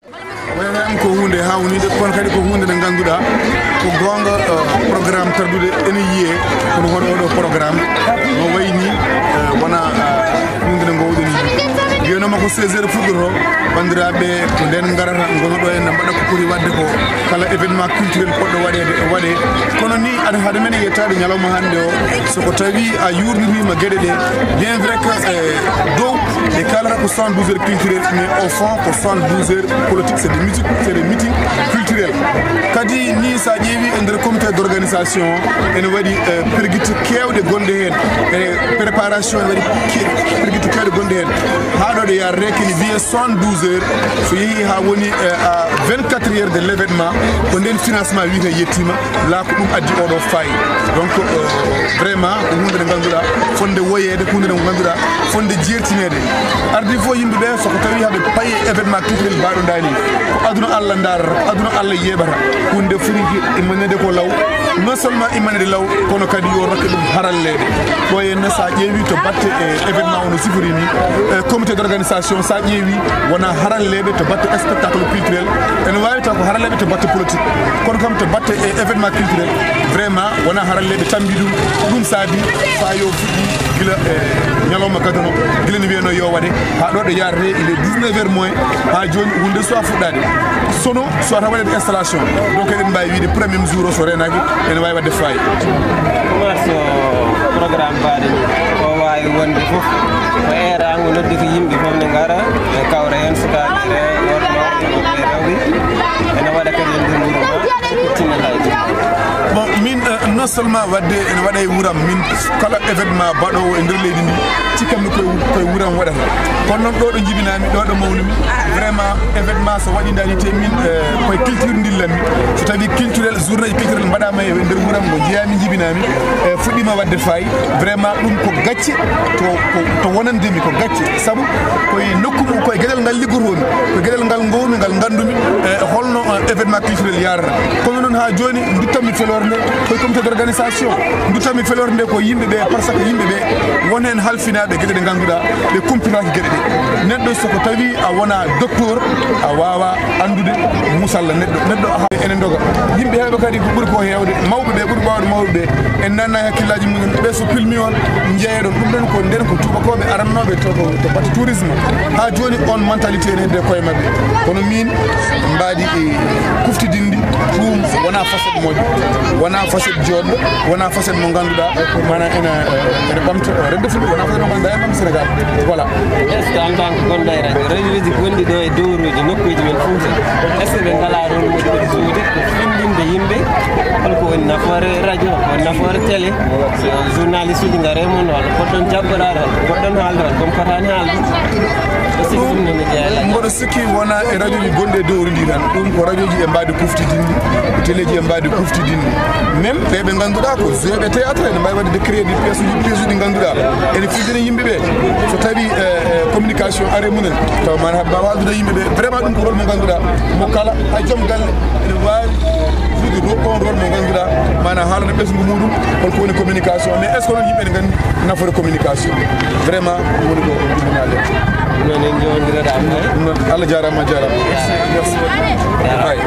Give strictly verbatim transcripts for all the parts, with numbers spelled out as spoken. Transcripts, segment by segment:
Wayno am ko huunde haawnide, kono kadi ko huunde nde ngannduɗaa ko goonga. Eh, programme tardunde ene yiyee, kono hono oɗo programme no wayi ni, eh, wona, eh, huunde nde ngoowɗen yiide. Mbiyanoma ko seize heures fuɗɗoto, banndiraaɓe ko nden ngarata, ngona ɗo en mbaɗa ko poti waɗde ko, kala événement culturel poɗɗo waɗeede waɗee. Kono ni, aɗa haɗa men yettaade ñalawma hannde o, so ko tawi a yuurniriima geɗe ɗe, bien vrai que, eh, dow ɓe kaalata ko soixante-douze heures culturel, mais au fond ko soixante-douze heures politique, c'est des musiques, c'est des meetings culturels. Kadi ni, sa ƴeewi e nder comité d'organisation, ene waɗi, eh, pergitte keewɗe gonɗe heen, e préparation ene waɗi ke-, pergitte keewɗe gonɗe heen. Haa ɗo ɗe yaarata kene wiyee soixante-douze heures, so yehi haa woni, eh, à vingt-quatre heures de l'événement, ko nden financement wiyetee yettiima. Laa ko ɗum addi oɗo faayi. Donc, euh, vraiment, ko huunde nde ngannduɗaa, fotnde woyeede, huunde nde ngannduɗaa, fotnde jeertineede. Ardii fof yimɓe ɓe, so ko tawi haɓe payi e événement culturel mbaɗo ndaa ni, ko aduna Allah ndaarata, ko aduna Allah yeeɓata. Huunde foti immaneede ko law, non seulement immaneede law, kono kadi yo rokke ɗum haralleeɓe. Ɗo henne, so a ƴeewi to batte e événement o no sifori ni, e comité d'organisation, so a ƴeewi, wona haralleeɓe to batte spectacle culturel, ene waawi taw ko haralleeɓe to batte politique, kono kam to batte e événement culturel, vraiment wona haralleeɓe tambi ɗum. Ko ɗum saabi faayo fuɗɗi gila e ñalawma gadano, gila ne wiyeno yo waɗe, haa ɗo ɗo yaarata, il est dix-neuf heures moins, haa jooni huunde so a fuɗɗaade. Sono, so wata waɗede installation, donc eɗen mbaawi wiide premier jour o so reenaaki, ene waawi waɗde faayi. Mars o programme mbaɗen ni, ko waawi wonde fof, ko eeraango noddude yimɓe fof ne ngara, ɓe kawra heen, sukaaɓe, rewɓe, worɓe, mawɓe, rewɓe, ene waɗa kadi e nder wuro ma, tinna haydi. Bon, min, eh, non seulement waɗde ene waɗa e wuram, min kala événement baɗoowo e nder leydi ndi, cikkanmi koye, koye wuram waɗata. Kono noon ɗo ɗo njibinami, ɗo ɗo mawnumi, vraiment événement so waɗi daari te min, eh, koye culture ndillanmi. So tawi culturel, journée culturel mbaɗama e nder wuram ngo jeeyami, njibinami, eh, fuɗɗima waɗde faayi. Vraiment ɗum ko gacce to, ko, to wonandemi, ko gacce. Sabu koye nokku mum, koye geɗel ngal liggotomi, ko geɗel ngal ngowmi, ngal ngandumi, eh, holno, eh, événement culturel yarata. Kono noon haa jooni duttanmi feloore nde koye comité d'organisation, duttanmi feloore nde ko yimɓe ɓe, par ce que yimɓe ɓe won heen halfinaaɓe geɗe ɗe ngannduɗaa ɓe kumpitaaki geɗe ɗe. Neɗɗo so ko tawi a wona docteur, a waawa anndude musalla neɗɗo. Neɗɗo ene ndoga. Yimɓe heewɓe kadi ko ɓuri ko heewde, mawɓe ɓe ɓuri waawde mawɓe ɓe. En nanna e hakkillaaji mumen, ɓe so pilmi on, njeeyaɗon. Ɗum ɗon ko nden ko tuubakooɓe arannooɓe to, to, to batte tourisme. Haa jooni on mentalité ene hedde koye maɓɓe. Kono min mbaadi e kuftidinndi, ɗum wona facette moƴƴo, wona facette jooɗɗo, wona facette mo ngannduɗaa, maanaam ene, ene ɓamta, redde fulɓe, wona facette mo ngannduɗaa ene ɓamta Sénégal. Voilà. Est-ce que en tant que gonɗo e radio, radioji gonɗi ɗo e dowruuji nokkuuji men Fuuta, est-ce que ɓe ngalaa rôle mo ɓe ɓuri jouer ko findinde yimɓe holko woni nafoore radio, holko woni nafoore télé? So journaliste uji ngare mum, holko poɗɗon jaggoraade, holko poɗɗon haalde, holko on potaani haalde? Est-ce que ɗum ne jeyaa e radio? Mboɗo sikki wona e radioji gonɗi e dowri ndi tan. Ɗum ko radioji e mbaadi kuftidinɗi, ko téléji e mbaadi kuftidinɗi. Même ɓe ɓe ngannduɗaa ko joueɓe théâtre, ene mbaawi waɗde créer ɗi pièce uji, pièce uji ɗi ngannduɗaa ene findina yimɓe ɓe. So tawi, eh, eh, communication are mumen, taw mana haɓe mbaawa haaldude yimɓe ɓe. Vraiment ɗum ko rôle mo ngannduɗaa mo kala hay joom galle ene waawi jouer ɗo on rôle mo ngannduɗaa, maanaam haalana ɓesngu muɗum holko woni communication. Mais est-ce que onon yimɓe ene nganndi nafoore communication? Vraiment ɗum woni ko jibinaade. Noon en jowondiroɗaa mo. Ɗum noon, Allah jaaraama, a jaaraama. Merci. Merci. Jaaraama. Ay.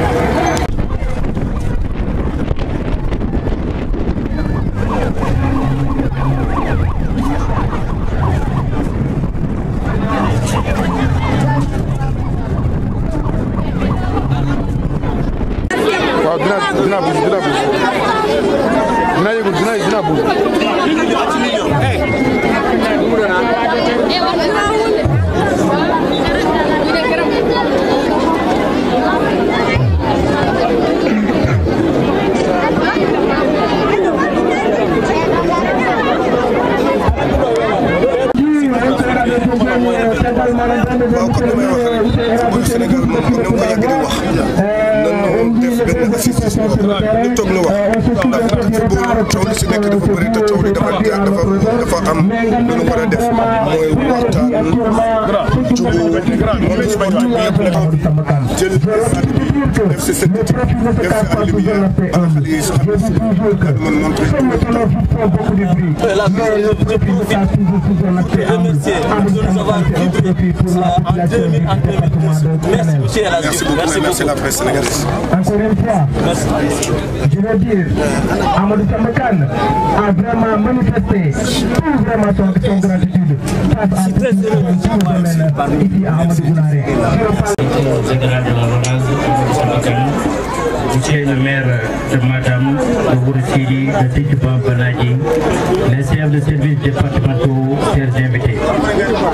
Waaw, dina, dina buus, dina buus. Dina yëgul, dina, dina buus. Waaw, comme ni may wax rek, football Sénégal moom, comme ni ma ko yàgg di wax, nañu def benn assise ci sport. Ñu toog ñu wax, ndax football, coow li si nekk dafa bëri, te coow li dafa, dafa, dafa am. Lu ñu war a def mooy waxtaan. Amadou Samba Kane. Je veux dire que le profit ne se cache pas sous un aspect humble. Je dis toujours que seul le tenor fait beaucoup de bruit, mais le profit se cache toujours sous un aspect humble. Amadou Samba Kane, c'est un profit pour la population du département de Kanel. Merci beaucoup et merci à la presse sénégalaise. Encore une fois, je veux dire, Amadou Samba Kane a vraiment manifesté tout vraiment son, son gratitude face à toute une semaine ici à Amadou Gounaret. Directeur général de la LONASE, Amadou Samba Kane, monsieur le maire de Matam, de Wuro Sidi, de Sinthiou Bambanaji, les chefs de service départementaux, chers invités.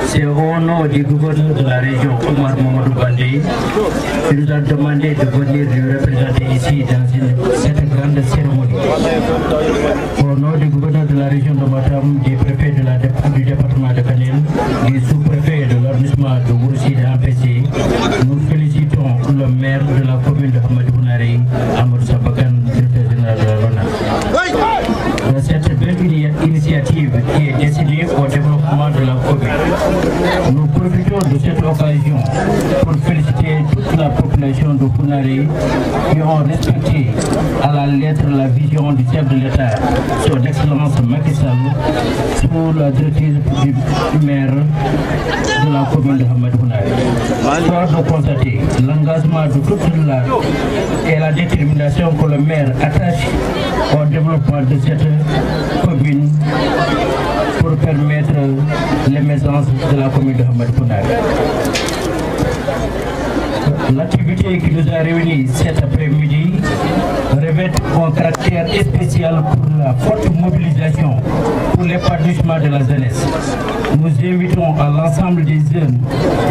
C'est au nom du gouverneur de la région, Oumar Mamadou Baldé, qui nous a demandé de venir lui représenter ici dans une, cette grande cérémonie. Au nom du gouverneur de la région de Matam, du préfet de la dép-, du département de Kanel, du sous-préfet de l'arrondissement de Wuro Sidi en P C, nous félicitons le maire de la commune de Hammadi Gounaret, Amadou Samba Kane, directeur général de la LONASE, de cette belle ini-, initiative qui est destinée au développement de la commune. Nous profitons de cette occasion pour féliciter toute la population de Gounaret qui ont respecté à la lettre la vision du chef de l'État, son Excellence Macky Sall, sous la directive du maire de la commune de Hammadi Gounaret. Force de constater l'engagement de toute la et la détermination que le maire attache au développement de cette commune pour permettre l'émergence de la commune de Hammadi Gounaret. L'activité qui nous a réunis cet après-midi revêt un caractère spécial pour la forte mobilisation pour l'épanouissement de la jeunesse. Nous invitons à l'ensemble des jeunes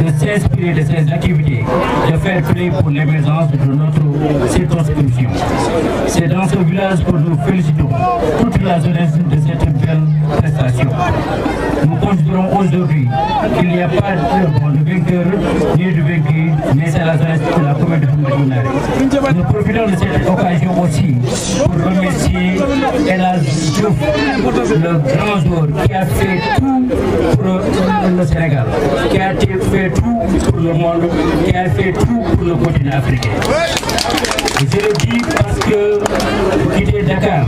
de s'inspirer de ces activités, de faire play pour l'émergence de notre circonscription. C'est dans ce village que nous félicitons toute la jeunesse de cette belle prestation. Nous considérons aujourd'hui qu'il n'y a pas de, bon, de vainqueur ni de vaincu, mais c'est la jeunesse de la commune de Hammadi Gounaret. Nous profitons de cette occasion aussi pour remercier El Hadj Diouf, le grand joueur qui a fait tout pour le Sénégal, qui a été- fait tout pour le monde, qui a fait tout pour le continent africain. Je le dis parce que quitter Dakar,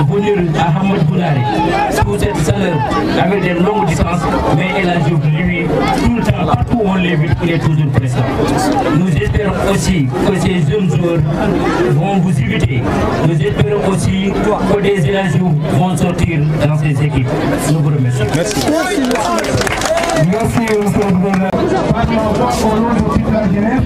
venir à Hammadi Gounaret, toute cette chaleur, avec des longues distances, mais El Hadj Diouf, lui, tout le temps, partout où on l'invite, il est toujours présent. Nous espérons aussi que ces jeunes joueurs vont vous éviter. Nous espérons aussi que des El Hadj Diouf vont sortir dans ces équipes. Nous vous remercions. Merci. Merci, monsieur le gouverneur. Parlons au nom de toute la jeunesse.